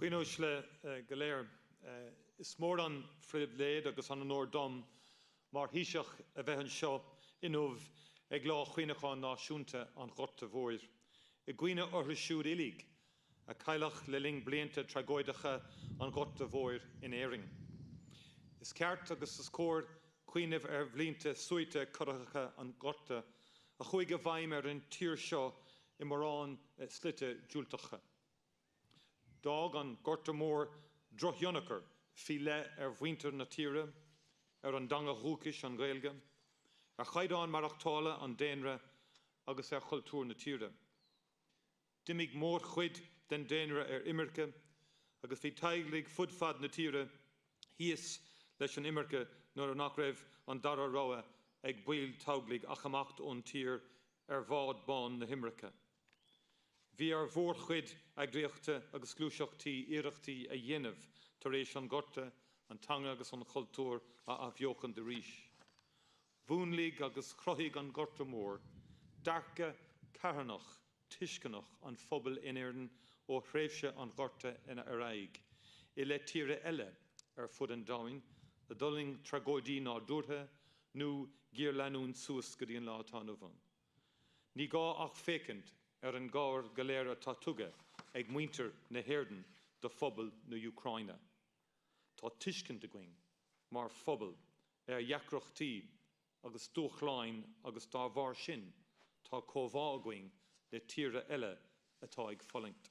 Dhaoine uaisle go léir, is mór an phribhléid agus an onóir dom mar Thaoiseach a bheith anseo inniu ag Lá Cuimhneacháin Náisiúnta an Ghorta Mhóir, i gcuimhne orthu siúd uilig a cailleadh le linn blianta tragóideacha an Ghorta Mhóir in Éirinn. Is ceart agus is cóir cuimhneamh ar bhlianta suaite corraitheacha an Ghorta a chuaigh i bhfeidhm ar an tír seo i mórán slite diúltacha. D'fhág an Gorta Mór drochthionchar faoi leith ar mhuintir na tíre, ar an dteanga dhúchais, an Ghaeilge, ar chaighdeán maireachtála an daonra agus ar chultúr na tíre. D'imigh mórchuid den daonra ar imirce agus bhí teaghlaigh fud fad na tíre thíos leis an imirce nuair nach raibh an dara rogha ag baill teaghlaigh ach imeacht ón tír ar bhád bán na himirce. Bhí ar mhórchuid eagraíochtaí agus gluaiseachtaí iarrachtaí a dhéanamh tar éis an Ghorta an teanga agus an chultúr a athbheochan arís. Mhúnlaigh agus chruthaigh an Gorta Mór dearcadh carthanach tuisceanach an phobail in Éirinn ó thréimhse an Ghorta ar aghaidh i leith tíortha eile ar fud an domhain a d'fhulaing tragóidí nádúrtha nó géarleanúint suas go dtí an lá atá inniu ann. Ní gá ach féachaint ar an gcabhair go léir atá tugtha ag muintir na hÉireann do phobal na hÚcráine. Tá tuiscint againn mar phobal ar dheacrachtaí agus dúshláin agus dá bharr sin tá comhbhá againn le tíortha eile atá ag fulaingt.